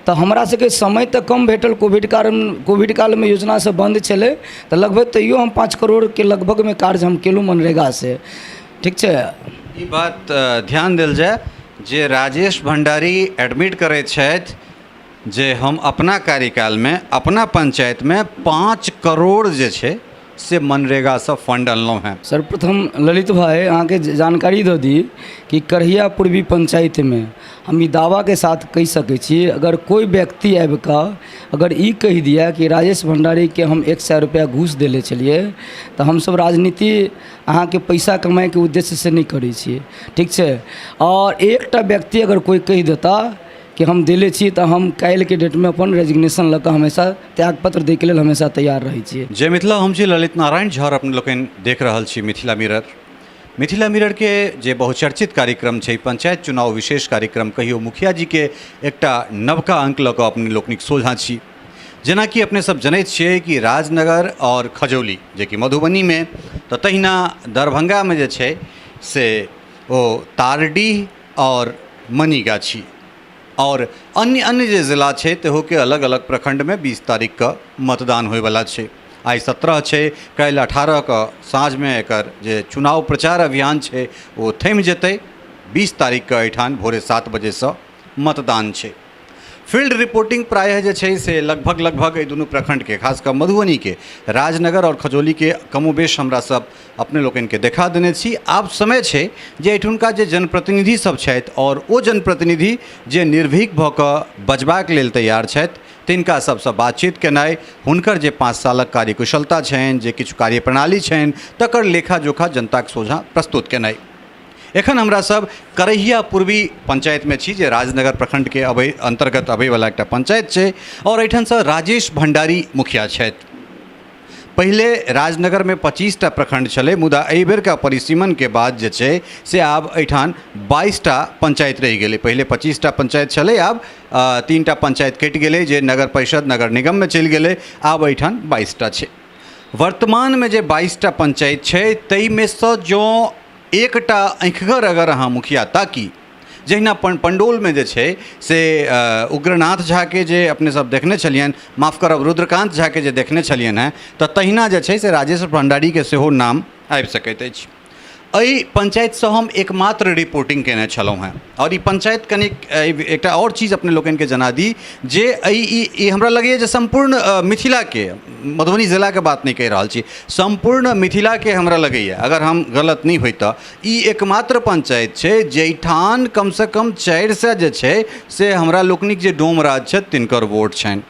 तऽ हमरा सबके समय तऽ कम भेटल कोविड कारण कोविड कालमे योजना सब बन्द छलै तऽ लगभग तैयो हम 5 करोड़के लगभगमे कार्य हम केलहुँ मनरेगासँ। ठीक छै। ई बात ध्यान देल जाय जे राजेश भण्डारी एडमिट करैत छथि जे हम अपना कार्यकालमे अपना पंचायतमे 5 करोड़ जे छै से मनरेगासँ फंड अनलहुँ हेँ। सर्वप्रथम ललित भाइ, अहाँके जानकारी दऽ दी कि करहिया पूर्वी पंचायतमे हम ई दावाके साथ कहि सकै छी, अगर कोइ व्यक्ति आबि कऽ अगर ई कहि दिए कि राजेश भण्डारीके हम 100 रुपैआ घूस देले छलियै, तऽ हमसभ राजनीति अहाँके पैसा कमाइके उद्देश्यसँ नहि करै छियै। ठीक छै। आओर एकटा व्यक्ति अगर कोइ कहि देता कि हम देले छी, तऽ हम काल्हिके डेटमे अपन रेजिग्नेशन लऽ कऽ हमेशा त्यागपत्र दैके लेल हमेशा तैयार रहै छियै। जय मिथिला, हम छी ललित नारायण झा और अपने लोकनि देख रहल छी मिथिला मिरर। मिथिला मिररके जे बहुचर्चित कार्यक्रम छै पंचायत चुनाव विशेष कार्यक्रम कहियो मुखिया जीके एकटा नवका अंक लऽ कऽ अपने लोकनिक सोझाँ छी। जेनाकि अपने सब जनैत छियै कि राजनगर आओर खजौली जेकि मधुबनीमे, तऽ तहिना दरभंगामे जे छै से ओ तारडीह आओर मनीगाछी आओर अन्य अन्य जे जिला छै तहुके अलग अलग प्रखण्डमे 20 तारीखके मतदान होइवला छै। आइ 17 छै, काल्हि 18के साँझमे एकर जे चुनाव प्रचार अभियान छै ओ थमि जेतै। 20 तारीखके एहिठाम भोरे 7 बजेसँ मतदान छै। फील्ड रिपोर्टिंग प्रायः जे छै से लगभग लगभग एहि दुनू प्रखण्डके, खास कऽ मधुबनीके राजनगर आओर खजौलीके कमोबेश हमरा सब अपने लोकनिके देखा देने छी। आब समय छै जे एहिठुनका जे जनप्रतिनिधि सब छथि आओर ओ जनप्रतिनिधि जे निर्भीक भऽ कऽ बजबाक लेल तैयार छथि तिनका सबसँ बातचीत केनाइ, हुनकर जे 5 सालक कार्यकुशलता छनि, जे किछु कार्यप्रणाली छनि, तकर लेखा जोखा जनताक सोझाँ प्रस्तुत केनाइ। एखन हमरा सब करहिया पूर्वी पंचायतमे छी जे राजनगर प्रखण्डके अबै अन्तर्गत अबैवला एकटा पंचायत छै आओर एहिठामसँ राजेश भण्डारी मुखिया छथि। पहिले राजनगरमे 25टा प्रखण्ड छलै, मुदा एहिबेरका परिसीमनके बाद जे छै से आब एहिठाम 22टा पंचायत रहि गेलै। पहिले 25टा पंचायत छलै, आब 3टा पंचायत कटि गेलै जे नगर परिषद नगर निगममे चलि गेलै। आब एहिठाम 22टा छै। वर्तमानमे जे 22टा पंचायत छै ताहिमे सँ जँ एकटा अँखिगर अगर अहाँ मुखिया ताकी, जहिना पंडौलमे जे छै से उग्रनाथ झाके जे अपने सब देखने छलियनि, माफ करब रुद्रकान्त झाके जे देखने छलियनि हेँ, तऽ तहिना जे छै से राजेश भण्डारीके सेहो नाम आबि सकैत अछि। एहि पंचायतसँ हम एकमात्र रिपोर्टिंग केने छलहुँ हेँ आओर ई पंचायत कनिक एकटा आओर चीज अपने लोकनिके जना दी जे एहि ई हमरा लगैए जे सम्पूर्ण मिथिलाके, मधुबनी जिलाके बात नहि कहि रहल छी, सम्पूर्ण मिथिलाके हमरा लगैए अगर हम गलत नहि होइ तऽ ई एकमात्र पंचायत छै जाहिठाम कमसँ कम 400 जे छै से हमरा लोकनिक जे डोमराज छथि तिनकर वोट छनि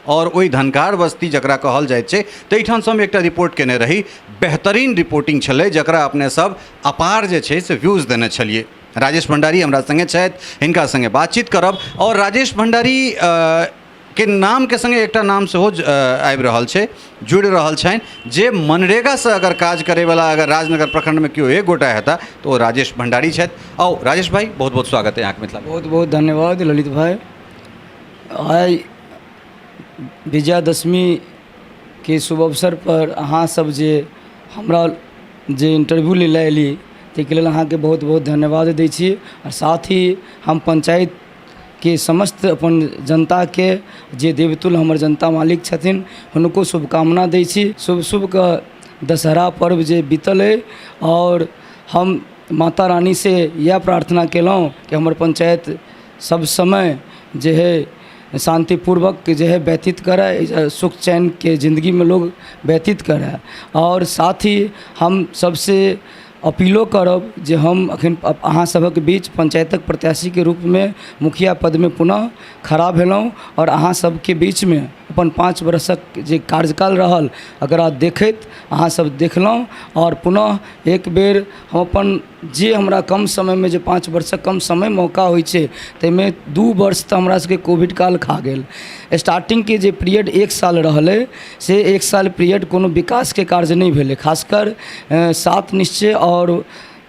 आओर ओहि धनकार बस्ती जकरा कहल जाइत छै ताहिठामसँ हम एकटा रिपोर्ट केने रही। बेहतरीन रिपोर्टिंग छलै जकरा अपने सब अपार जे छै से व्यूज देने छलियै। राजेश भण्डारी हमरा सङ्गे छथि, हिनका सङ्गे बातचीत करब। आओर राजेश भण्डारी के नामके सङ्गे एकटा नाम सेहो आबि रहल छै, जुड़ि रहल छनि जे मनरेगासँ अगर काज करैवला अगर राजनगर प्रखण्डमे केओ एक गोटा हेता तऽ ओ राजेश भण्डारी छथि। आउ राजेश भाइ, बहुत बहुत स्वागत है अहाँके मिथिला। बहुत बहुत धन्यवाद ललित भाइ। आइ विजयादशमीके शुभ अवसरपर अहाँसभ जे हमरा जे इन्टरव्यू लै लए अयली ताहिके लेल अहाँके बहुत बहुत धन्यवाद दै छी। आओर साथ ही हम पञ्चायतके समस्त अपन जनताके जे देवतुल्य हमर जनता मालिक छथिन हुनको शुभकामना दै छी। शुभ शुभके दशहरा पर्व जे बीतल अइ आओर हम माता रानीसँ इएह प्रार्थना केलहुँ कि हमर पञ्चायत सब समय जे हइ शान्तिपूर्वक जे हइ व्यतीत करय, सुख चैनके जिन्दगीमे लोग व्यतीत करय। आओर साथ ही हम सबसँ अपीलो करब जे हम एखन अहाँ सभक बीच पञ्चायतक प्रत्याशीके रूपमे मुखिया पदमे पुनः खड़ा भेलहुँ आओर अहाँ सबके बीचमे अपन 5 वर्षक जे कार्यकाल रहल एकरा देखैत अहाँ सब देखलहुँ आओर पुनः एक बेर हम अपन जे हमरा कम समयमे जे 5 वर्षक कम समय मौका होइ छै ताहिमे 2 वर्ष तऽ हमरा सबके कोविड काल खा गेल। स्टार्टिंगके जे पीरियड 1 साल रहलै से 1 साल पीरियड कोनो विकासके कार्य नहि भेलै। खासकर 7 निश्चय आओर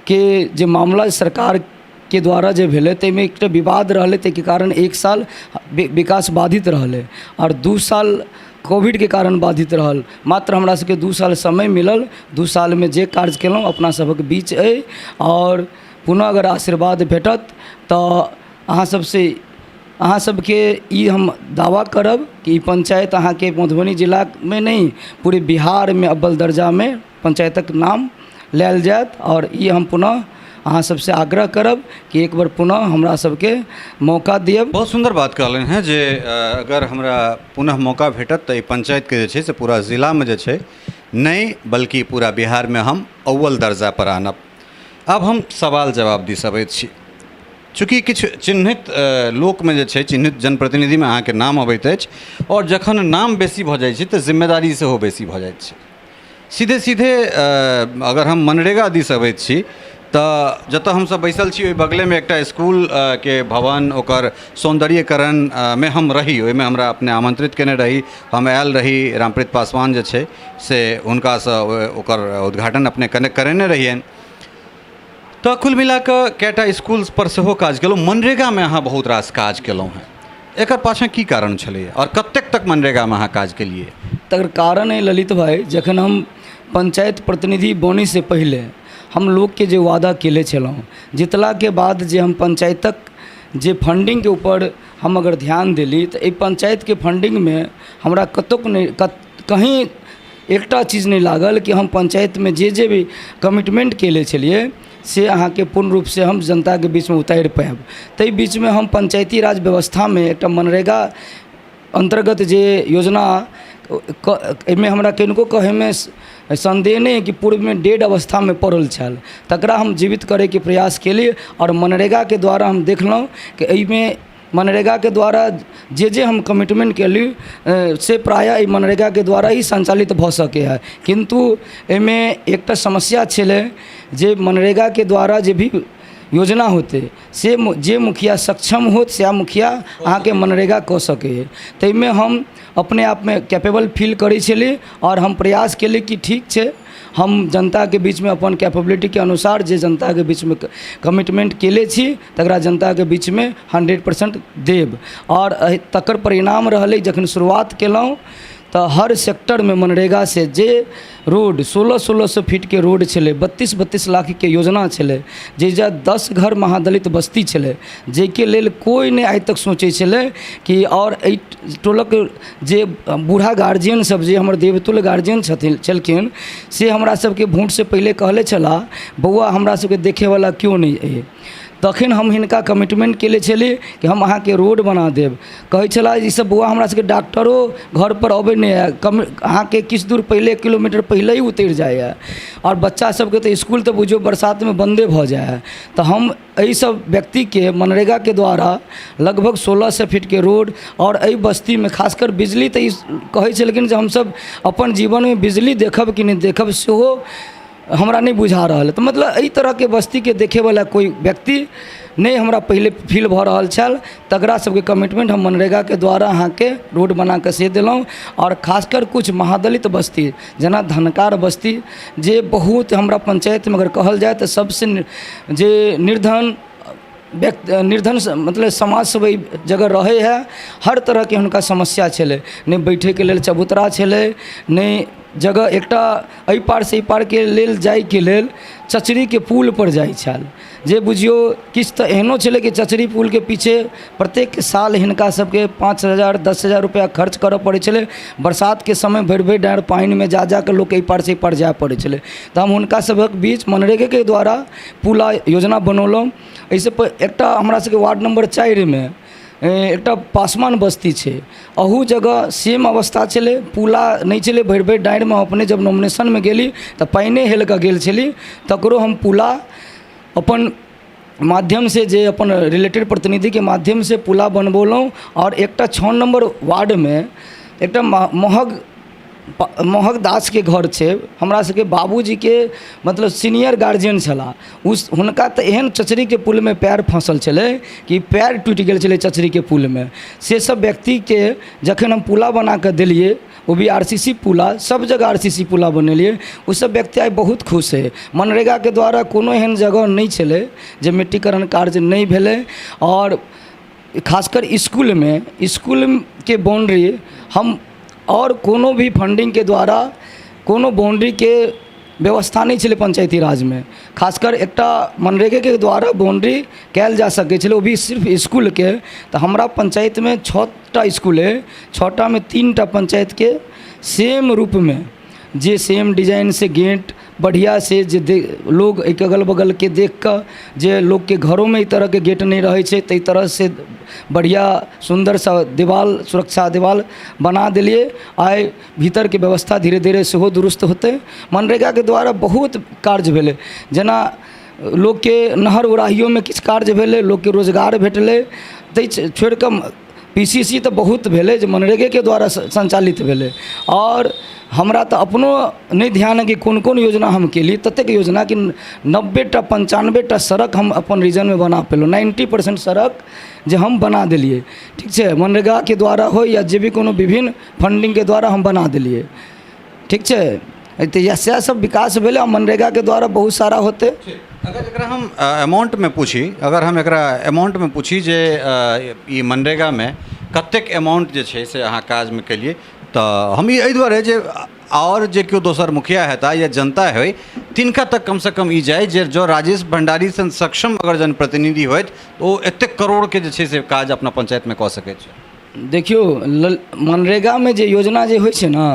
के जे मामला सरकारके द्वारा जे भेलै ताहिमे एकटा विवाद रहलै, ताहिके कारण 1 साल विकास बाधित रहलै आओर 2 साल कोविडके कारण बाधित रहल। मात्र हमरा सबके 2 साल समय मिलल, 2 सालमे जे कार्य केलहुँ अपना सभक बीच अइ आओर पुनः अगर आशीर्वाद भेटत तऽ अहाँ सबसँ अहाँ सबके ई हम दावा करब कि ई पंचायत अहाँके मधुबनी जिलामे नहि पूरे बिहारमे अव्वल दर्जामे पंचायतक नाम लेल जायत। आओर ई हम पुनः अहाँ सबसँ आग्रह करब कि एक बेर पुनः हमरा सबके मौका दिअ। बहुत सुन्दर बात कहलनि हेँ जे अगर हमरा पुनः मौका भेटत तऽ एहि पंचायतके जे छै से पूरा जिलामे जे छै नहि बल्कि पूरा बिहारमे हम अव्वल दर्जापर आनब। आब हम सवाल जवाब दिस अबैत छी। चूँकि किछु चिन्हित लोकमे जे छै चिन्हित जनप्रतिनिधिमे अहाँके नाम अबैत अछि आओर जखन नाम बेसी भऽ जाइ छै तऽ जिम्मेदारी सेहो बेसी भऽ जाइत छै। सीधे सीधे अगर हम मनरेगा दिस अबैत छी तऽ जतऽ हमसब बैसल छी ओहि बगलेमे एकटा इसकुलके भवन ओकर सौन्दर्यीकरण मे हम रही, ओहिमे हमरा अपने आमंत्रित कयने रही, हम आयल रही। रामप्रीत पासवान जे छै से हुनकासँ ओकर उद्घाटन अपने करेने रहियनि। तऽ कुल मिलाकऽ कएटा इसकुलपर सेहो काज केलहुँ। मनरेगामे अहाँ बहुत रास काज केलहुँ हेँ, एकर पाछाँ की कारण छलैए आओर कतेक तक मनरेगामे अहाँ काज केलियै? तकर कारण अइ ललित भाइ, जखन हम पंचायत प्रतिनिधि बनयसँ पहिले हम लोकके जे वादा कयने छलहुँ, जितलाके बाद जे हम पंचायतक जे फंडिंगके ऊपर हम अगर ध्यान देली तऽ एहि पंचायतके फंडिंगमे हमरा कतहु नहि कहीँ एकटा चीज नहि लागल कि हम पञ्चायतमे जे जे भी कमिटमेन्ट कएले छलिए से अहाँके पूर्ण रूपसँ हम जनताके बीचमे उतारि पाएब। ताहि बीचमे हम पञ्चायती राज व्यवस्थामे एकटा मनरेगा अन्तर्गत जे योजना एहिमे हमरा किनको कहैमे सन्देह नहि अइ कि पूर्वमे डेड अवस्थामे पड़ल छल, तकरा हम जीवित करैके प्रयास केलिए आओर मनरेगाके द्वारा हम देखलहुँ कि एहिमे मनरेगाके द्वारा जे जे हम कमिटमेन्ट कएली से प्रायः एहि मनरेगाके द्वारा ही सञ्चालित भऽ सकै हइ। किन्तु एहिमे एकटा समस्या छलै जे मनरेगाके द्वारा जे भी योजना होतै से जे मुखिया सक्षम होत सएह मुखिया अहाँके मनरेगा कऽ सकै हइ। ताहिमे हम अपने आपमे कैपेबल फील करै छली आओर हम प्रयास केली कि ठीक छै, हम जनताके बीचमे अपन कैपेबिलिटीके अनुसार जे जनताके बीचमे कमिटमेन्ट कएले छी तकरा जनताके बीचमे 100% देब। आओर एहि तकर परिणाम रहलै जखन शुरुआत केलहुँ तऽ हर सेक्टरमे मनरेगासँ जे रोड 1600 फीटके रोड छलै, 32-32 लाखके योजना छलै, जे 10 घर महादलित बस्ती छलै जाहिके लेल कोइ नहि आइ तक सोचै छलै कि आओर एहि टोलक जे बूढ़ा गार्जियन सब जे हमर देवतुल्य गार्जियन छथिन छलखिन से हमरा सबके भोटसँ पहिले कहले छलाह, बौआ हमरा सबके देखैवला केओ नहि अइ। तखन हम हिनका कमिटमेन्ट कएले छली कि हम अहाँके रोड बना देब। कहै छलाह ईसब बौआ हमरा सबके डॉक्टरो घरपर अबै नहि यऽ, कम अहाँके किछु दूर पहिले 1 किलोमीटर पहिले ही उतरि जाइए आओर बच्चा सबके तऽ इसकुल तऽ बुझियौ बरसातमे बन्दे भऽ जाइ हइ। तऽ हम एहिसब व्यक्तिके मनरेगाके द्वारा लगभग 1600 फीटके रोड आओर एहि बस्तीमे खासकर बिजली तऽ ई कहै छलखिन जे हमसब अपन जीवनमे बिजली देखब कि नहि देखब सेहो हमरा नहि बुझा रहल अइ। तऽ मतलब एहि तरहके बस्तीके देखैवला कोइ व्यक्ति नहि हमरा पहिले फील भऽ रहल छल, तकरा सबके कमिटमेन्ट हम मनरेगाके द्वारा अहाँके रोड बनाकऽ से देलहुँ। आओर खासकर किछु महादलित बस्ती जेना धनकार बस्ती जे बहुत हमरा पञ्चायतमे अगर कहल जाए तऽ सबसँ जे निर्धन व्यक्ति निर्धन मतलब समाज सब एहि जगह रहै हइ, हर तरहके हुनका समस्या छलै, नहि बैठैके लेल चबूतरा छलै, नहि जगह, एकटा एहि पारसँ एहि पारके लेल जाइके लेल चचरीके पुलपर जाइ छल, जे बुझियौ किछु तऽ एहनो छलै कि चचरी पुलके पीछे प्रत्येक साल हिनका सबके 5000 10,000 रुपैआ खर्च करऽ पड़ै छलै। बरसातके समय भरि भरि डाँड़ पानिमे जा जाकऽ लोकके एहि पारसँ एहि पार जाय पड़ै छलै। तऽ हम हुनका सभक बीच मनरेगेके द्वारा पुला योजना बनौलहुँ। एहिसँ एकटा हमरा सबके वार्ड नम्बर 4मे एकटा पासवान बस्ती छै, अहू जगह सेम अवस्था छलै, पुला नहि छलै, भरि भरि डाँड़िमे अपने जब नॉमिनेशनमे गेली तऽ पानिए हेलि कऽ गेल छली, तकरो हम पुला अपन माध्यमसँ जे अपन रिलेटेड प्रतिनिधिके माध्यमसँ पुला बनबौलहुँ। आओर एकटा 6 नम्बर वार्डमे एकटा महग महग दासके घर छै, हमरा सबके बाबूजीके मतलब सीनियर गार्जियन छलाह, हुनका तऽ एहन चचरीके पुलमे पयर फँसल छलै कि पयर टूटि गेल छलै चचरीके पुलमे। से सब व्यक्तिके जखन हम पुला बनाकऽ देलियै, ओ भी आर सी सी पुला, सब जगह आर सी सी पुला बनेलियै, ओसब व्यक्ति आइ बहुत खुश हइ। मनरेगाके द्वारा कोनो एहन जगह नहि छलै जे मिट्टीकरण कार्य नहि भेलै। आओर खासकर इसकुलमे, इसकुलके बाउण्ड्री हम आओर कोनो भी फण्डिंगके द्वारा कोनो बाउण्ड्रीके व्यवस्था नहि छलै पंचायती राजमे। खासकर एकटा मनरेगेके द्वारा बाउंड्री कयल जा सकै छलै, ओ भी सिर्फ इसकुलके। तऽ हमरा पंचायतमे 6 टा इसकुल अइ, 6 टामे 3 टा पंचायतके सेम रूपमे जे सेम डिजाइनसँ गेट बढ़िआँसँ जे लोग एहिके अगल बगलके देखिकऽ जे लोकके घरोमे एहि तरहके गेट नहि रहै छै, ताहि तरहसँ बढ़िआँ सुन्दरसँ देवाल, सुरक्षा देवाल बना देलियै। आइ भीतरके व्यवस्था धीरे धीरे सेहो दुरुस्त होतै। मनरेगाके द्वारा बहुत कार्य भेलै, जेना लोकके नहर उड़ाहियोमे किछु कार्य भेलै, लोकके रोजगार भेटलै। ताहि छोड़िकऽ पीसीसी तऽ बहुत भेलै जे मनरेगेके द्वारा सञ्चालित भेलै। आओर हमरा तऽ अपनो नहि ध्यान अइ कि कोन कोन योजना हम केलियै। ततेक योजना कि 90 टा 95 टा सड़क हम अपन रीजनमे बना पेलहुँ। 90% सड़क जे हम बना देलियै, ठीक छै, मनरेगाके द्वारा होइ या जे भी कोनो विभिन्न फण्डिंगके द्वारा हम बना देलियै, ठीक छै। तऽ इएह सएह सब विकास भेलै आ मनरेगाके द्वारा बहुत सारा होतै। अगर एकरा हम अमाउंटमे पूछी, अगर हम एकरा अमाउंटमे पूछी जे ई मनरेगामे कतेक अमाउंट जे छै से अहाँ काजमे केलियै, तऽ हम ई एहि दुआरे जे आओर जे केओ दोसर मुखिया हेता या जनता होइ, तिनका तक कमसँ कम ई जाय जे जँ राजेश भण्डारी सन सक्षम अगर जनप्रतिनिधि होथि तऽ ओ एतेक करोड़के जे छै से काज अपना पंचायतमे कऽ सकैत छै। देखियौ, मनरेगामे जे योजना जे होइ छै ने,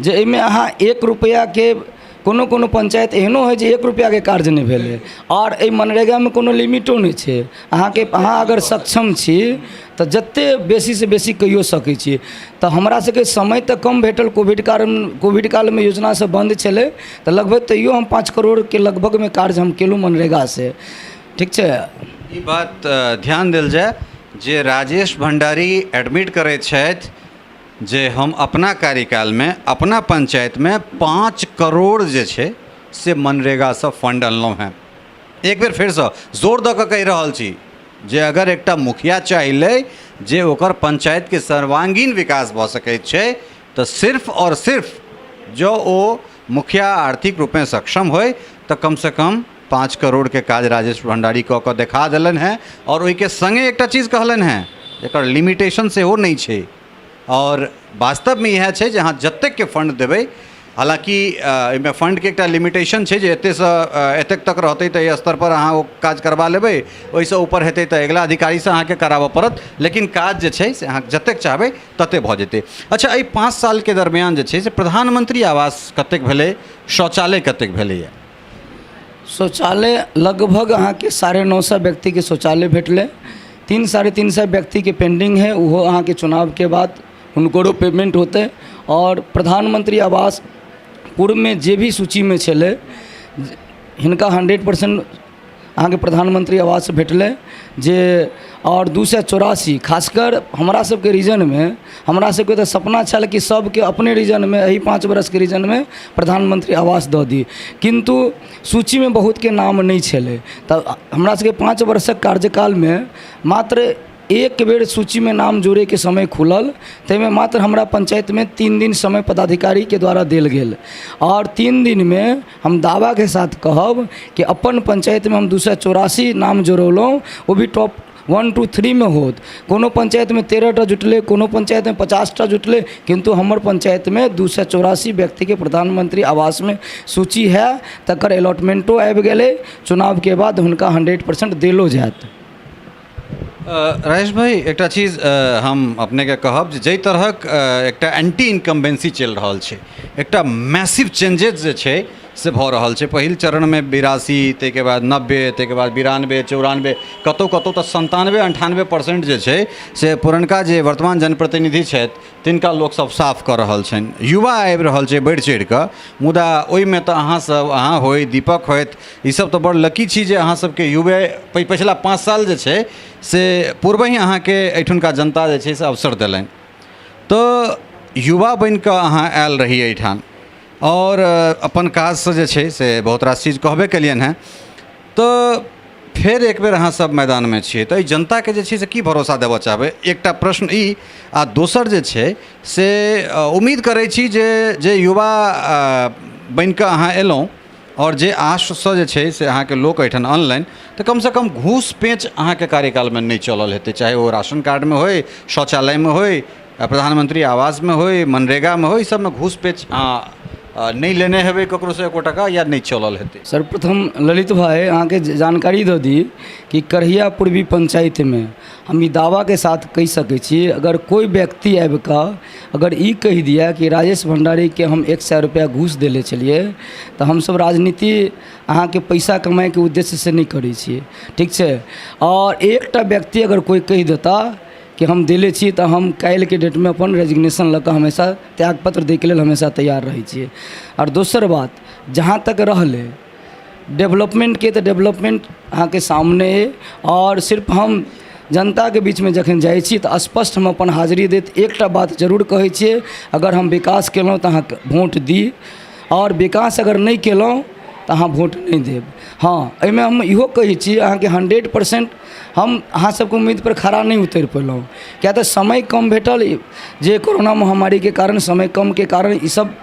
जे एहिमे अहाँ 1 रुपैआके, कोनो कोनो पंचायत एहनो हइ जे 1 रुपैआके कार्य नहि भेलै। आओर एहि मनरेगामे कोनो लिमिटो नहि छै अहाँके। अहाँ अगर सक्षम छी तऽ जतेक बेसीसँ बेसी कैओ सकै छी। तऽ हमरा सबके समय तऽ कम भेटल कोविड कारण, कोविड कालमे योजना सब बन्द छलै, तऽ लगभग तैओ हम 5 करोड़के लगभगमे कार्य हम केलहुँ मनरेगासँ, ठीक छै। ई बात ध्यान देल जाय जे राजेश भण्डारी एडमिट करैत छथि जे हम अपना कार्यकालमे अपना पंचायतमे 5 करोड़ जे छै से मनरेगासँ फंड अनलहुँ हेँ। एक बेर फेरसँ जोर दऽ कऽ कहि रहल छी जे अगर एकटा मुखिया चाहलै जे ओकर पंचायतके सर्वांगीण विकास भऽ सकैत छै, तऽ सिर्फ आओर सिर्फ जँ ओ मुखिया आर्थिक रूपेँ सक्षम होइ तऽ कमसँ कम 5 करोड़के काज राजेश भण्डारी कऽ कऽ देखा देलनि हेँ। आओर ओहिके सङ्गे एकटा चीज कहलनि हेँ, एकर लिमिटेशन सेहो नहि छै। आओर वास्तवमे इएह छै जे अहाँ जतेकके फण्ड देबै, हालाँकि एहिमे फण्डके एकटा लिमिटेशन छै जे एतेकसँ एतेक तक रहतै तऽ एहि स्तरपर अहाँ ओ काज करबा लेबै, ओहिसँ ऊपर हेतै तऽ अगिला अधिकारीसँ अहाँके कराबऽ पड़त, लेकिन काज जे छै से अहाँ जतेक चाहबै ततेक भऽ जेतै। अच्छा, एहि 5 सालके दरमियान जे छै से प्रधानमंत्री आवास कतेक भेलै, शौचालय कतेक भेलैए? शौचालय लगभग अहाँके 950 व्यक्तिके शौचालय भेटलै। तीन 350 व्यक्तिके पेंडिंग है, ओहो अहाँके चुनावके बाद हुनकरो पेमेंट होतै। आओर प्रधानमंत्री आवास पूर्वमे जे भी सूचीमे छलै, हिनका 100% अहाँके प्रधानमंत्री आवास भेटलै जे। आओर 284, खासकर हमरा सबके रीजनमे, हमरा सबके तऽ सपना छल कि सबके अपने रीजनमे एहि 5 बरसके रीजनमे प्रधानमंत्री आवास दऽ दी, किन्तु सूचीमे बहुतके नाम नहि छलै। तऽ हमरा सबके 5 वर्षक कार्यकालमे मात्र एक बेर सूचीमे नाम जोड़ैके समय खुलल, ताहिमे मात्र हमरा पञ्चायतमे 3 दिन समय पदाधिकारीके द्वारा देल गेल। आओर 3 दिनमे हम दावाके साथ कहब कि अपन पञ्चायतमे हम 284 नाम जोड़ौलहुँ, ओ भी टॉप 1 2 3मे होत। कोनो पञ्चायतमे 13 टा जुटलै, कोनो पञ्चायतमे 50 टा जुटलै, किन्तु हमर पञ्चायतमे 284 व्यक्तिके प्रधानमन्त्री आवासमे सूची है। तकर अलॉटमेन्टो आबि गेलै, चुनावके बाद हुनका 100% देलो जायत। राजेश भाई, एकटा चीज हम अपनेके कहब जे जाहि तरहक एकटा एंटी इनकम्बेंसी चलि रहल छै, एकटा मैसिव चेंजेस जे छै से भऽ रहल छै। पहिल चरणमे 82, ताहिके बाद 90, ताहिके बाद 92, 94, कतहु कतहु तऽ 97, 98% जे छै से पुरनका जे वर्तमान जनप्रतिनिधि छथि तिनका लोकसभ साफ कऽ रहल छनि। युवा आबि रहल छै बढ़ि चढ़ि कऽ, मुदा ओहिमे तऽ अहाँसभ, अहाँ होइ, दीपक होथि, ईसभ तऽ बड़ लकी छी जे अहाँसभके युवे पछिला 5 साल जे छै से पूर्वहि अहाँके एहिठुनका जनता जे छै से अवसर देलनि। तऽ युवा बनि कऽ अहाँ आयल रही एहिठाम आओर अपन काजसँ जे छै से बहुत रास चीज कहबे केलियनि हेँ, तऽ फेर एक बेर अहाँसभ मैदानमे छियै, तऽ एहि जनताके जे छै से की भरोसा देबऽ चाहबै? एकटा प्रश्न ई आ दोसर जे छै से उम्मीद करै छी जे जे युवा बनि कऽ अहाँ एलहुँ आओर जे आशसँ जे छै से अहाँके लोक एहिठाम अनलनि, तऽ कमसँ कम घूस पेँच अहाँके कार्यकालमे नहि चलल हेतै, चाहे ओ राशन कार्डमे होइ, शौचालयमे होइ, प्रधानमंत्री आवासमे होइ, मनरेगामे होइ, ई सबमे घूस पेँच अहाँ नहि लेने हेबै ककरोसँ एको टाका या नहि चलल हेतै। सर्वप्रथम ललित भाइ, अहाँके जानकारी दऽ दी कि करहिया पूर्वी पंचायतमे हम ई दावाके साथ कहि सकै छी, अगर कोइ व्यक्ति आबिकऽ अगर ई कहि दिए कि राजेश भण्डारीके हम 100 रुपैआ घूस देले छलिए, तऽ हमसब राजनीति अहाँके पैसा कमाइके उद्देश्यसँ नहि करै छिए, ठीक छै? आओर एकटा व्यक्ति अगर कोइ कहि देता कि हम देले छी, तऽ हम काल्हिके डेटमे अपन रेजिग्नेशन लऽ कऽ हमेशा त्यागपत्र दैके लेल हमेशा तैयार रहै छिए। आओर दोसर बात जहाँ तक रहलै डेवलपमेन्टके, तऽ डेवलपमेन्ट अहाँके सामने अइ। आओर सिर्फ हम जनताके बीचमे जखन जाइ छी तऽ स्पष्ट हम अपन हाजिरी दैत एकटा बात जरूर कहै छिए, अगर हम विकास केलहुँ तऽ अहाँ वोट दी, आओर विकास अगर नहि केलहुँ तऽ अहाँ वोट नहि देब। हँ, एहिमे हम इहो कहै छी अहाँके, 100% हम अहाँ सबके उम्मीदपर खरा नहि उतरि पयलहुँ, किएक तऽ समय कम भेटल जे कोरोना महामारीके कारण, समय कमके कारण ईसब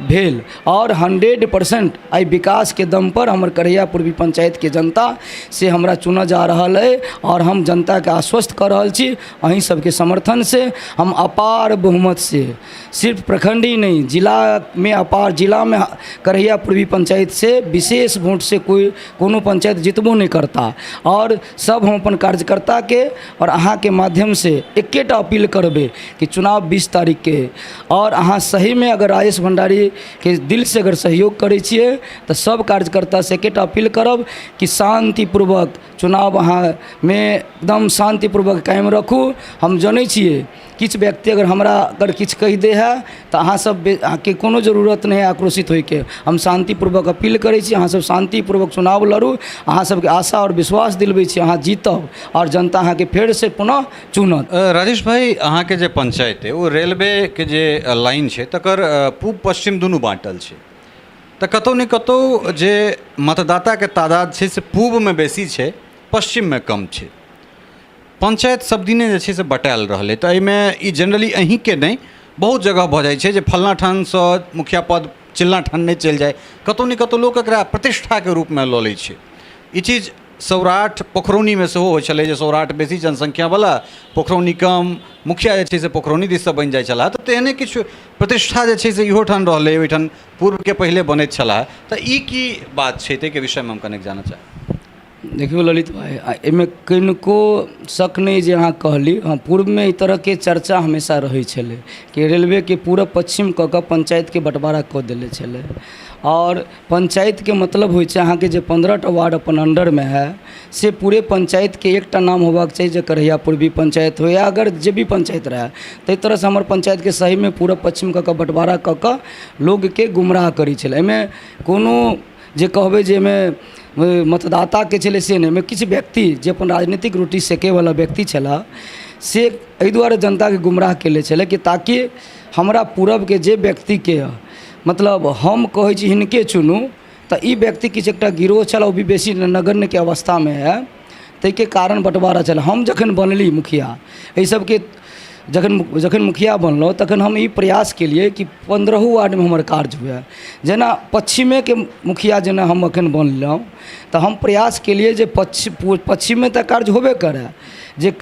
भेल। आओर 100% एहि विकासके दमपर हमर करैया पूर्वी पञ्चायतके जनता से हमरा चुनऽ जा रहल अइ। आओर हम जनताके आश्वस्त कऽ रहल छी, अहीँ सबके समर्थनसँ हम अपार बहुमतसँ सिर्फ प्रखण्ड ही नहि, जिलामे, अपार जिलामे करैया पूर्वी पञ्चायतसँ विशेष वोटसँ कोइ कोनो पञ्चायत जितबो नहि करता। आओर सब हम अपन कार्यकर्ताके आओर अहाँके माध्यमसँ एकेटा अपील करबै कि चुनाव 20 तारीखके, आओर अहाँ सहीमे अगर राजेश भण्डारीके दिलसँ अगर सहयोग करै छियै, तऽ सब कार्यकर्तासँ एकेटा अपील करब कि शान्तिपूर्वक चुनाव अहाँमे एकदम शान्तिपूर्वक कायम राखू। हम जनै छियै, किछु व्यक्ति अगर हमरा अगर किछु कहि दै हइ तऽ अहाँसभ अहाँके कोनो जरूरत नहि हइ आक्रोशित होइके। हम शान्तिपूर्वक अपील करै छी, अहाँसभ शान्तिपूर्वक चुनाव लड़ू। अहाँ सबके आशा आओर विश्वास दिलबै छी, अहाँ जीतब आओर जनता अहाँके फेरसँ पुनः चुनत। राजेश भाइ, अहाँके जे पंचायत अइ ओ रेलवेके जे लाइन छै तकर पूब पश्चिम दुनू बाँटल छै, तऽ कतहु ने कतहु जे मतदाताके तादाद छै से पूबमे बेसी छै, पश्चिममे कम छै। पंचायत सब दिने जे छै से बँटायल रहलै, तऽ एहिमे ई जनरली अहीँके नहि, बहुत जगह भऽ जाइ छै जे फल्लाँ ठामसँ मुखिया पद चिल्लाँ ठाम नहि चलि जाइ। कतहु ने कतहु लोक एकरा प्रतिष्ठाके रूपमे लऽ लै छै। ई चीज सौराठ पोखरौनीमे सेहो होइ छलै जे सौराठ बेसी जनसंख्यावला, पोखरौनी कम, मुखिया जे छै से पोखरौनी दिससँ बनि जाइ छलाह। तऽ तेहने किछु प्रतिष्ठा जे छै से इहो ठाम रहलै, ओहिठाम पूर्वके पहिले बनैत छलाह। तऽ ई की बात छै, ताहिके विषयमे हम कनेक जानऽ चाहब। देखियौ ललित भाइ, एहिमे कनिको शक नहि जे अहाँ कहली। हँ, पूर्वमे एहि तरहके चर्चा हमेशा रहै छलै कि रेलवेके पूरब पश्चिम कऽ कऽ पञ्चायतके बँटवारा कऽ देने छलै। आओर पञ्चायतके मतलब होइ छै अहाँके जे 15 टा वार्ड अपन अण्डरमे हइ, से पूरे पञ्चायतके एकटा नाम होबाक चाही, जे करहिया पूर्वी पञ्चायत होइ या अगर जे भी पञ्चायत रहए। ताहि तरहसँ हमर पञ्चायतके सहीमे पूरब पश्चिम कऽ कऽ बँटवारा कऽ कऽ लोकके गुमराह करै छलै। एहिमे कोनो जे कहबै जे एहिमे मतदाताके छलै से नहि। एहिमे किछु व्यक्ति जे अपन राजनीतिक रोटी सेकैवला व्यक्ति छलाह, से एहि दुआरे जनताके गुमराह कयने छलै कि ताकि हमरा पूरबके जे व्यक्तिके मतलब हम कहै छी हिनके चुनू, तऽ ई व्यक्ति किछु एकटा गिरोह छल, ओ भी बेसी नगण्यके अवस्थामे हइ, ताहिके कारण बँटवारा छल। हम जखन बनली मुखिया, एहि सबके जखन जखन मुखिया बनलहुँ, तखन हम ई प्रयास केलिए कि पन्द्रहो वार्डमे हमर कार्य हुए। जेना पश्चिमेके मुखिया जेना हम एखन बनलहुँ, तऽ हम प्रयास केलिए जे पश्चिममे तऽ कार्य होबे करै जे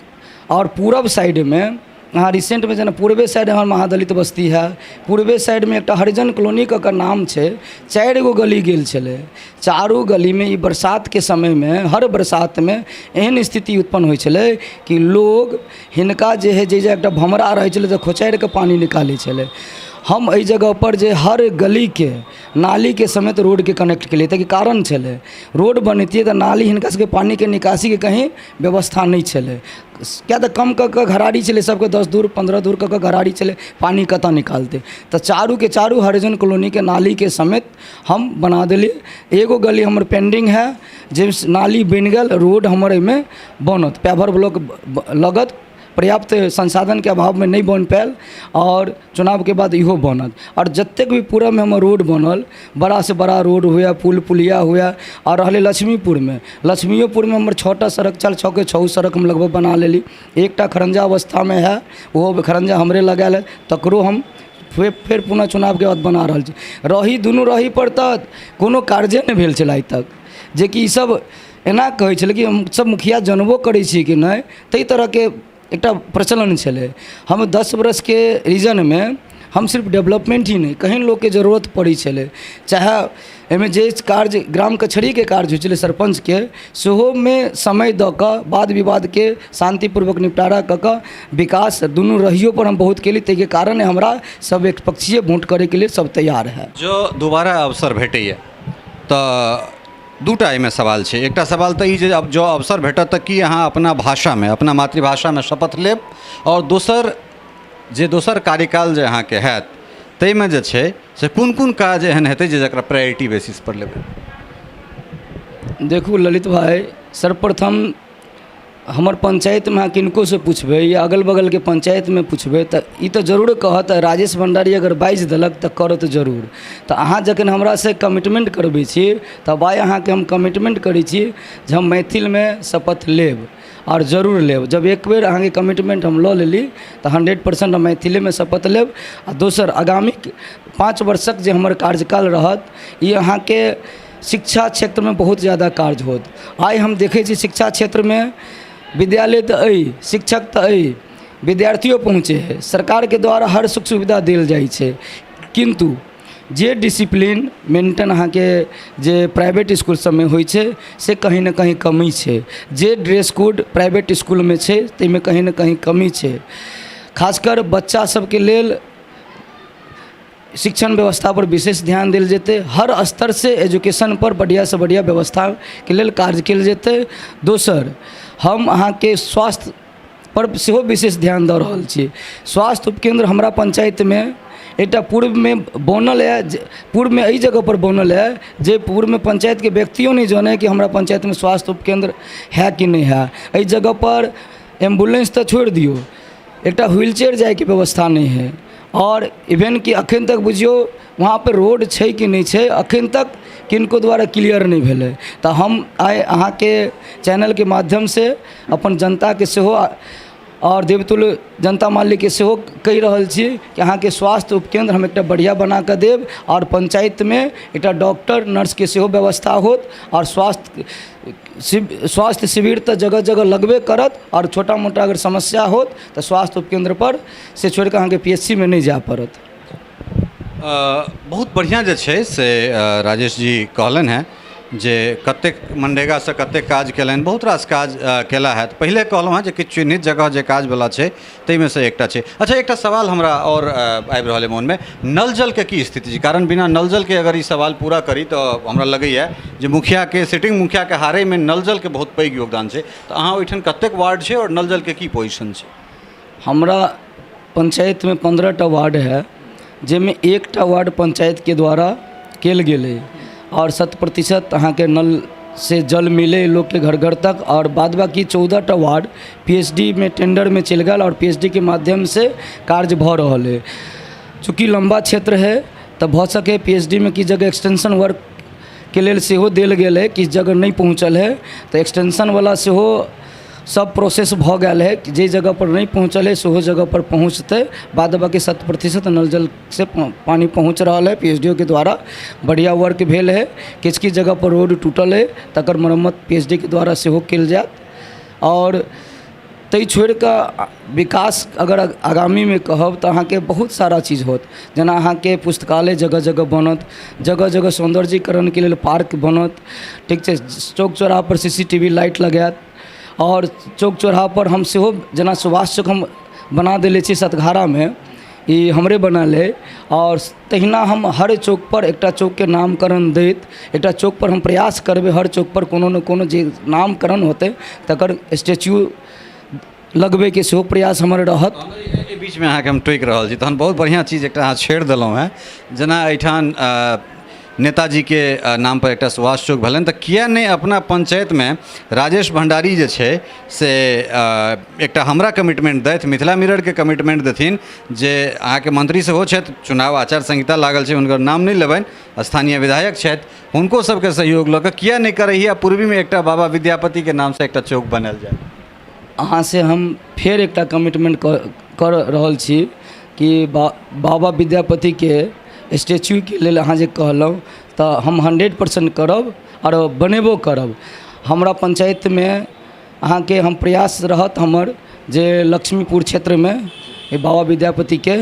आओर पूरब साइडमे अहाँ रिसेंटमे जेना पूर्वे साइड हमर महादलित बस्ती है, पूर्वे साइडमे एकटा हरिजन कॉलोनी कऽ कऽ नाम छै, चारि गो गली गेल छलै। चारू गलीमे ई बरसातके समयमे हर बरसातमे एहन स्थिति उत्पन्न होइ छलै कि लोग हिनका जे हइ जे एकटा भमरा रहै छलै, तऽ खोचारि कऽ पानि निकालै छलै। हम एहि जगहपर जे हर गलीके नालीके समेत रोडके कनेक्ट केलियै, ताहिके कारण छलै रोड बनैतियै तऽ नाली हिनका सबके पानिके निकासीके कहीँ व्यवस्था नहि छलै, किएक तऽ कम कऽ कऽ घरारी छलै सबके, 10 धूर 15 धूर कऽ कऽ घरारी छलै, पानि कतऽ निकालतै? तऽ चारूके चारू हरिजन कॉलोनीके नालीके समेत हम बना देलियै। एगो गली हमर पेंडिंग हइ, जे नाली बनि गेल, रोड हमर एहिमे बनत, पेवर ब्लॉक लगत। पर्याप्त संसाधनके अभावमे नहि बनि पायल, आओर चुनावके बाद इहो बनत। आओर जतेक भी पूरबमे हमर रोड बनल, बड़ासँ बड़ा रोड हुए, पुल पुलिया हुए, आओर रहलै लक्ष्मीपुरमे, लक्ष्मियोपुरमे हमर 6 टा सड़क छल, छओके छओ सड़क हम लगभग बना लेली। एकटा खरंजा अवस्थामे हइ, ओहो खरंजा हमरे लगायल हइ, तकरो हम फेर पुनः चुनावके बाद बना रहल छी। रही दुनू रहीपर तऽ कोनो कार्ये नहि भेल छलै आइ तक, जेकि ईसब एना कहै छलै कि हमसब मुखिया जनबो करै छियै कि नहि, ताहि तरहके एकटा प्रचलन छलै। हम 10 बरसके रीजनमे हम सिर्फ डेवलपमेन्ट ही नहि, कहीँ लोकके जरूरत पड़ै छलै, चाहे एहिमे जे कार्य ग्राम कचहरीके कार्य होइ छलै सरपञ्चके, सेहोमे समय दऽ कऽ वाद विवादके शान्तिपूर्वक निपटारा कऽ कऽ विकास दुनू रहियोपर हम बहुत केली। ताहिके कारण हमरा सब एकपक्षीय वोट करैके लेल सब तैयार हइ। जँ दोबारा अवसर भेटैए तऽ दूटा एहिमे सवाल छै। एकटा सवाल तऽ ई जे आब जँ अवसर भेटत तऽ की अहाँ अपना भाषामे, अपना मातृभाषामे शपथ लेब? आओर दोसर जे दोसर कार्यकाल जे अहाँके हैत ताहिमे जे छै से कोन कोन काज एहन हेतै जे जकरा प्रायोरिटी बेसिसपर लेबै? देखू ललित भाइ, सर्वप्रथम हमर पञ्चायतमे अहाँ किनकोसँ पुछबै या अगल बगलके पञ्चायतमे पुछबै तऽ ई तऽ जरूर कहत, राजेश भण्डारी अगर बाजि देलक तऽ करत जरूर। तऽ अहाँ जखन हमरासँ कमिटमेन्ट करबै छी तऽ भाइ अहाँके हम कमिटमेन्ट करै छी जे हम मैथिलमे शपथ लेब आओर जरूर लेब। जब एक बेर अहाँके कमिटमेन्ट हम लऽ लेली तऽ 100% हम मैथिलेमे शपथ लेब। आओर दोसर आगामी 5 वर्षक जे हमर कार्यकाल रहत, ई अहाँके शिक्षा क्षेत्रमे बहुत ज्यादा कार्य होत। आइ हम देखै छी शिक्षा क्षेत्रमे विद्यालय तऽ अइ, शिक्षक तऽ अइ, विद्यार्थियो पहुँचै हइ, सरकारके द्वारा हर सुख सुविधा देल जाइ छै, किन्तु जे डिसिप्लीन मेन्टेन अहाँके जे प्राइवेट इसकुल सबमे होइ छै से कहीं ने कहीं कमी छै। जे ड्रेस कोड प्राइवेट इसकुलमे छै ताहिमे कहीं ने कहीं कमी छै। खासकर बच्चा सबके लेल शिक्षण व्यवस्थापर विशेष ध्यान देल जेतै। हर स्तरसँ एजुकेशनपर बढ़िआँसँ बढ़िआँ व्यवस्थाके लेल कार्य कयल जेतै। दोसर हम अहाँके स्वास्थ्यपर सेहो विशेष ध्यान दऽ रहल छी। स्वास्थ्य उपकेन्द्र हमरा पञ्चायतमे एकटा पूर्वमे बनल यऽ, पूर्वमे एहि जगहपर बनल यऽ जे पूर्वमे पञ्चायतके व्यक्तियो नहि जानै कि हमरा पञ्चायतमे स्वास्थ्य उपकेन्द्र हइ कि नहि हइ। एहि जगहपर एम्बुलेंस तऽ छोड़ि दियौ, एकटा व्हील चेयर जाइके व्यवस्था नहि हइ। आओर इवेन कि एखन तक बुझियौ वहाँपर रोड छै कि नहि छै, एखन तक किनको द्वारा क्लियर नहि भेलै। तऽ हम आइ अहाँके चैनलके माध्यमसँ अपन जनताके सेहो आओर देवतुल्य जनता मालिकके सेहो कहि रहल छी कि अहाँके स्वास्थ्य उपकेन्द्र हम एकटा बढ़िआँ बनाकऽ देब आओर पञ्चायतमे एकटा डॉक्टर नर्सके सेहो व्यवस्था होत। आओर स्वास्थ्य शिविर तऽ जगह जगह लगबे करत, आओर छोटा मोटा अगर समस्या होत तऽ स्वास्थ्य उपकेन्द्रपर से छोड़िकऽ अहाँके पी एच सी मे नहि जाय पड़त। बहुत बढ़िआँ जे छै से राजेश जी कहलनि हेँ जे कतेक मनरेगासँ कतेक काज केलनि, बहुत रास काज केला हँ। पहिले कहलहुँ हेँ जे किछु चिन्हित जगह जे काजवला छै ताहिमे सँ एकटा छै। अच्छा, एकटा सवाल हमरा आओर आबि रहल अइ मोनमे, नल जलके की स्थिति छै? कारण बिना नल जलके अगर ई सवाल पूरा करी तऽ हमरा लगैए जे मुखियाके, सिटिंग मुखियाके हारैमे नल जलके बहुत पैघ योगदान छै। तऽ अहाँ ओहिठाम कतेक वार्ड छै आओर नल जलके की पोजिशन छै? हमरा पञ्चायतमे 15टा वार्ड हइ, जाहिमे एकटा वार्ड पञ्चायतके द्वारा कयल गेलै आओर 100% अहाँके नलसँ जल मिलै लोकके घर घर तक। आओर बाद बाँकी 14टा वार्ड पी एच डी मे टेंडरमे चलि गेल आओर पी एच डी के माध्यमसँ कार्य भऽ रहल अइ। चूँकि लम्बा क्षेत्र हइ तऽ भऽ सकै पी एच डी मे किछु जगह एक्सटेंशन वर्कके लेल सेहो देल गेल हइ, किछु जगह नहि पहुँचल हइ तऽ एक्सटेंशनवला सेहो सब प्रोसेस भऽ गेल हइ। जाहि जगहपर नहि पहुँचल हइ सेहो जगहपर पहुँचतै। बाद बाँकी 100% नल जलसँ पानि पहुँच रहल हइ। पी एच डी ओ के द्वारा बढ़िआँ वर्क भेल हइ। किछु किछु जगहपर रोड टूटल हइ, तकर मरम्मत पी एच डी के द्वारा सेहो कयल जायत। आओर ताहि छोड़िकऽ विकास अगर आगामीमे कहब तऽ अहाँके बहुत सारा चीज होत, जेना अहाँके पुस्तकालय जगह जगह बनत, जगह जगह सौन्दर्यीकरणके लेल पार्क बनत, ठीक छै, चौक चौराहापर C C T V light लगायत। आओर चौक चौराहापर हम सेहो जेना सुभाष चौक हम बना देले छी सतघारामे, ई हमरे बनायल अइ। आओर तहिना हम हर चौकपर एकटा चौकके नामकरण दैत एकटा चौकपर हम प्रयास करबै, हर चौकपर कोनो ने कोनो जे नामकरण होतै तकर स्टैच्यू लगबैके सेहो प्रयास हमर रहत। एहि बीचमे अहाँके हम टोकि रहल छी, तहन बहुत बढ़िआँ चीज एकटा अहाँ छेड़ देलहुँ हेँ। जेना एहिठाम नेताजीके नामपर एकटा सुभाष चौक भेलनि, तऽ किए नहि अपना पञ्चायतमे राजेश भण्डारी जे छै से एकटा हमरा कमिटमेन्ट दैथ, मिथिला मिररके कमिटमेन्ट देथिन जे अहाँके मन्त्री सेहो छथि, चुनाव आचार संहिता लागल छै, हुनकर नाम नहि लेबनि, स्थानीय विधायक छथि, हुनको सबके सहयोग लऽ कऽ किए नहि करैए पूर्वीमे एकटा बाबा विद्यापतिके नामसँ एकटा चौक बनायल जाय। अहाँसँ हम फेर एकटा कमिटमेन्ट कऽ रहल छी कि बाबा विद्यापतिके स्टैच्यूके लेल अहाँ जे कहलहुँ तऽ हम 100% करब आओर बनेबो करब। हमरा पञ्चायतमे अहाँके हम प्रयास रहत हमर जे लक्ष्मीपुर क्षेत्रमे बाबा विद्यापतिके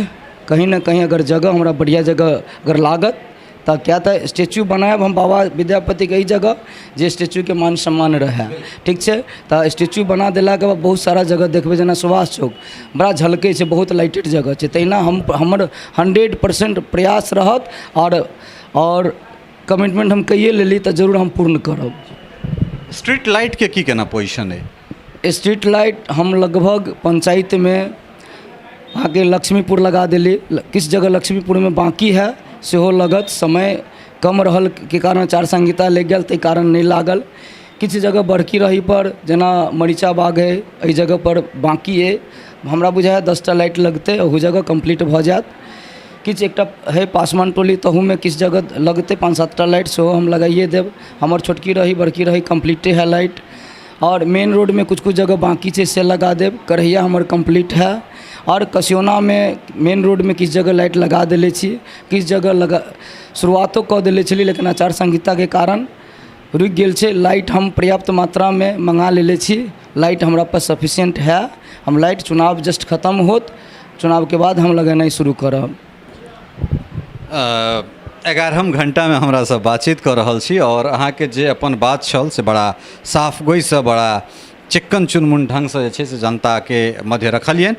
कहीं ने कहीं अगर जगह हमरा बढ़िआँ जगह अगर लागत तऽ किया तऽ स्टेचू बनायब हम बाबा विद्यापतिके एहि जगह जे स्टेचूके मान सम्मान रहए। ठीक छै, तऽ स्टेचू बना देलाके बाद बहुत सारा जगह देखबै, जेना सुभाष चौक बड़ा झलकै छै, बहुत लाइटेड जगह छै। तहिना हम हमर 100% प्रयास रहत आओर कमिटमेन्ट हम कैए लेली तऽ जरूर हम पूर्ण करब। स्ट्रीट लाइटके की केना पोजिशन अइ? स्ट्रीट लाइट हम लगभग पञ्चायतमे अहाँके लक्ष्मीपुर लगा देली, किछु जगह लक्ष्मीपुरमे बाँकी हइ, सेहो लागत। समय कम रहलके कारण आचार संहिता लागि गेल, ताहि कारण नहि लागल। किछु जगह बड़की रहीपर जेना मरीचा बाग हइ, एहि जगहपर बाँकी अइ। हमरा बुझाइए 10टा लाइट लगतै, ओहू जगह कम्प्लीट भऽ जायत। किछु एकटा हइ पासवान टोली, तहूमे किछु जगह लगतै 5-7टा लाइट, सेहो हम लगाइए देब। हमर छोटकी रही बड़की रही कम्प्लीटे हइ लाइट। आओर मेन रोडमे किछु किछु जगह बाँकी छै, से लगा देब। करहिया हमर कम्प्लीट हइ। आओर कसियोनामे मेन रोडमे किछु जगह लाइट लगा देले छी, किछु जगह लगा शुरुआतो कऽ देले छलियै, लेकिन आचार संहिताके कारण रुकि गेल छै। लाइट हम पर्याप्त मात्रामे मँगा लेले छी, लाइट हमरा पास सफिशिएंट हइ। हम लाइट चुनाव जस्ट खतम होत, चुनावके बाद हम लगेनाइ शुरू करब। 11 घण्टामे हमरासँ बातचीत कऽ रहल छी आओर अहाँके जे अपन बात छल से बड़ा साफ गोइसँ बड़ा चिक्कन चुनमुन ढङ्गसँ जे छै से जनताके मध्य रखलियनि।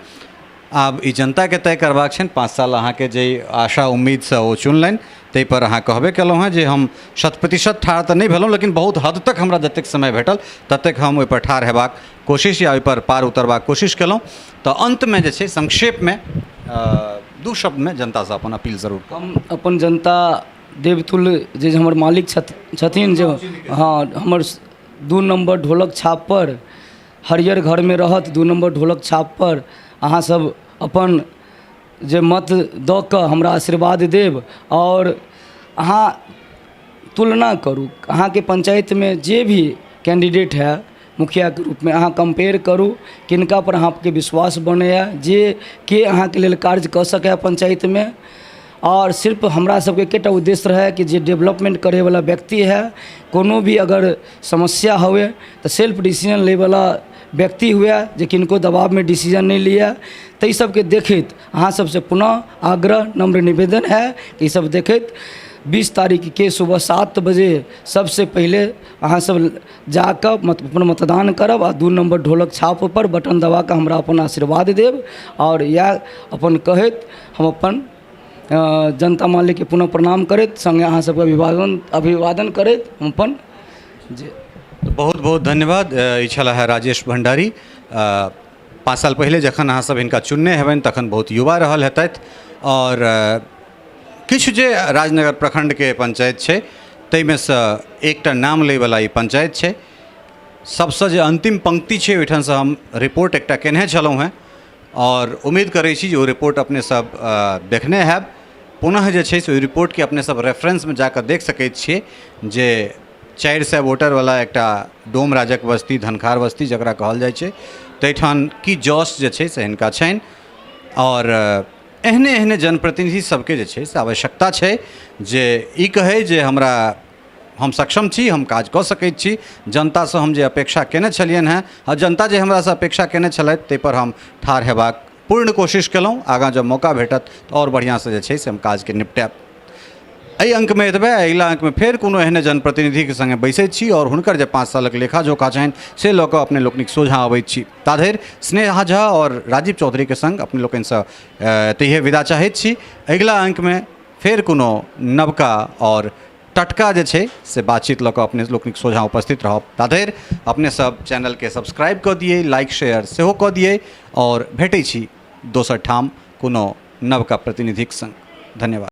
आब ई जनताके तय करबाक छनि। 5 साल अहाँके जे आशा उम्मीदसँ ओ चुनलनि ताहिपर अहाँ कहबे केलहुँ हेँ जे हम 100% ठाढ़ तऽ नहि भेलहुँ, लेकिन बहुत हद तक हमरा जतेक समय भेटल ततेक हम ओहिपर ठाढ़ हेबाक कोशिश या ओहिपर पार उतरबाक कोशिश केलहुँ। तऽ अन्तमे जे छै संक्षेपमे 2 शब्दमे जनतासँ अपन अपील जरूर। हम अपन जनता देवतुल्य जे हमर मालिक छथिन, जे हँ हमर 2 नम्बर ढोलक छापपर हरियर घरमे रहत, 2 नम्बर ढोलक छापपर अहाँसभ अपन जे मत दऽ कऽ हमरा आशीर्वाद देब। आओर अहाँ तुलना करू, अहाँके पञ्चायतमे जे भी कैंडिडेट हइ मुखियाके रूपमे, अहाँ कम्पेयर करू किनकापर अहाँके विश्वास बनैए, जे के अहाँके लेल कार्य कऽ सकैए पञ्चायतमे। आओर सिर्फ हमरा सबके एकेटा उद्देश्य रहै कि जे डेवलपमेन्ट करैवला व्यक्ति हइ, कोनो भी अगर समस्या हुए तऽ सेल्फ डिसीजन लैवला व्यक्ति हुए, जे किनको दबावमे डिसीजन नहि लिअ। ताहि सबके देखैत अहाँ सबसँ पुनः आग्रह नम्र निवेदन है कि ई सब देखैत 20 तारीखके सुबह 7 बजे सबसँ पहिले अहाँ सब जाकऽ अपन मतदान करब आ 2 नम्बर ढोलक छापपर बटन दबाकऽ हमरा अपन आशीर्वाद देब। आओर इएह अपन कहैत हम अपन जनता मालिकके पुनः प्रणाम करैत सङ्गे अहाँ सबके अभिवादन करैत हम अपन जे बहुत बहुत धन्यवाद। ई छलाह है राजेश भण्डारी। 5 साल पहिले जखन अहाँ सब हिनका चुनने हेबनि तखन बहुत युवा रहल हेतथि आओर किछु जे राजनगर प्रखण्डके पंचायत छै ताहिमे सँ एकटा नाम लैवला ई पंचायत छै। सबसँ जे अन्तिम पंक्ति छै ओहिठामसँ हम रिपोर्ट एकटा केने छलहुँ हेँ आओर उम्मीद करै छी जे ओ रिपोर्ट अपने सब देखने हैब। पुनः जे छै से ओहि रिपोर्टके अपने सब रेफरेंसमे जाकऽ देख सकै छियै जे 400 वोटरवला एकटा डोम राजक बस्ती धनखार बस्ती जकरा कहल जाइ छै ताहिठाम की जस जे छै से हिनका छनि। आओर एहने एहने जनप्रतिनिधि सबके जे छै से आवश्यकता छै जे ई कहै जे हम सक्षम छी, हम काज कऽ सकै छी, जनतासँ हम जे अपेक्षा केने छलियनि हेँ आ जनता जे हमरासँ अपेक्षा केने छलथि ताहिपर हम ठाढ़ हेबाक पूर्ण कोशिश केलहुँ। आगाँ जँ मौका भेटत तऽ आओर बढ़िआँसँ जे छै से हम काजके निपटायब। एहि अङ्कमे एतबे, अगिला अङ्कमे फेर कोनो एहने जनप्रतिनिधिके सङ्गे बैसैत छी आओर हुनकर जे 5 सालक लेखा जोखा छनि से लऽ कऽ अपने लोकनिक सोझाँ अबैत छी। ताधरि स्नेहा झा आओर राजीव चौधरीके सङ्ग अपने लोकनिसँ एतहिए विदा चाहैत छी। अगिला अङ्कमे फेर कोनो नवका आओर टटका जे छै से बातचीत लऽ कऽ अपने लोकनिक सोझाँ उपस्थित रहब। ताधरि अपने सब चैनलके सब्सक्राइब कऽ दियै, लाइक शेयर सेहो कऽ दियै आओर भेटै छी दोसर ठाम कोनो नवका प्रतिनिधिक सङ्ग। धन्यवाद।